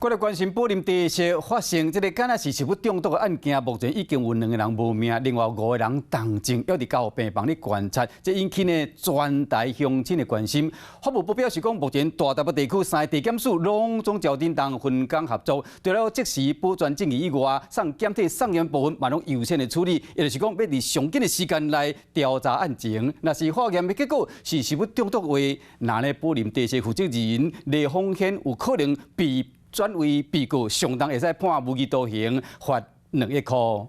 過來關心寶林茶室發生這個敢若是食物中毒的案件，目前已經有兩個人無命，另外五個人重症，猶佇加護病房咧觀察，這引起呢全台鄉親的關心。法務部表示講，目前大台北地區三个地檢署攏總朝叮當分工合作，除了即時保全證據以外，送檢體送驗部分嘛攏優先的處理，也就是講，欲佇上緊的時間來調查案情。若是化驗的結果是食物中毒的話，那呢寶林茶室負責人黎鳳軒有可能被轉為被告，上重會使判無期徒刑，罰2億箍。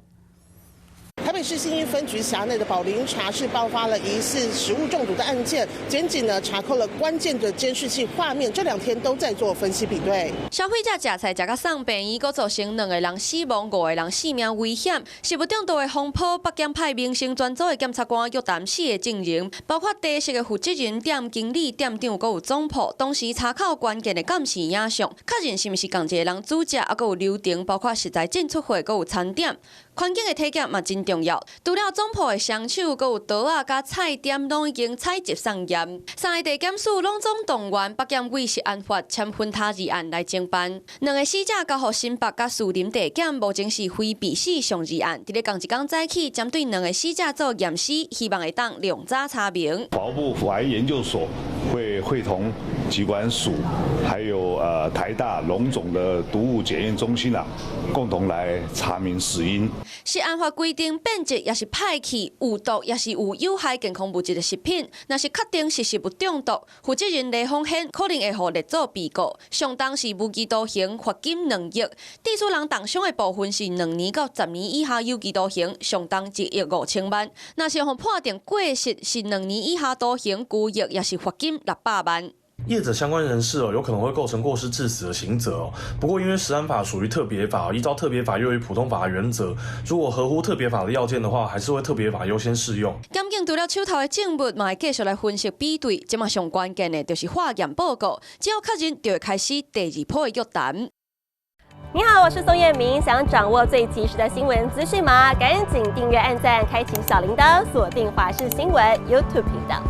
台北市信義分局轄內的寶林茶室爆發了疑似食物中毒的案件，檢警呢查扣了關鍵的監視器畫面，這兩天都在做分析比對。消費者食菜食甲送病院，閣造成兩個人死亡，五個人性命危險。食物中毒的風波，北檢派民生專組的檢察官約談四個證人，包括茶室的負責人、店經理、店長，閣有總鋪。同時查扣關鍵的監視影像，確認是毋是仝一個人煮食，猶閣有流程，包括食材進出貨，閣有餐點。環境的體檢嘛真重要，除了總鋪的雙手，閣有刀仔佮菜點攏已經採集送驗。三個地檢署攏總動員，北檢為食安法簽分他二案來偵辦。兩個死者交予新北佮士林地檢，目前是非病死上二案。佇咧仝一工早起，針對兩個死者做驗屍，希望會當量早查明。法務部法醫研究所會會同疾管署，還有台大榮總的毒物檢驗中心啊，共同來查明死因。食安法規定，變質抑是歹去、有毒抑是有有害健康物質的食品，若是確定是食物中毒，負責人黎鳳軒可能會予列做被告，上重是無期徒刑、罰金2億。致使人重傷的部分是2年到10年以下有期徒刑，上重1億5千萬。若是予判定過失是2年以下徒刑、拘役，抑是罰金600萬。業者相關人士哦，有可能會構成過失致死的刑責哦。不過，因為食安法屬於特別法，依照特別法優於普通法的原則，如果合乎特別法的要件的話，還是會特別法優先適用。檢警除了手頭的證物，嘛會繼續來分析比對。這馬上關鍵的就是化驗報告，只要確認，就會開始第二波的約談。你好，我是宋燕明，想掌握最及時的新聞資訊嗎？趕緊訂閱、按讚、開啟小鈴鐺，鎖定華視新聞 YouTube 頻道。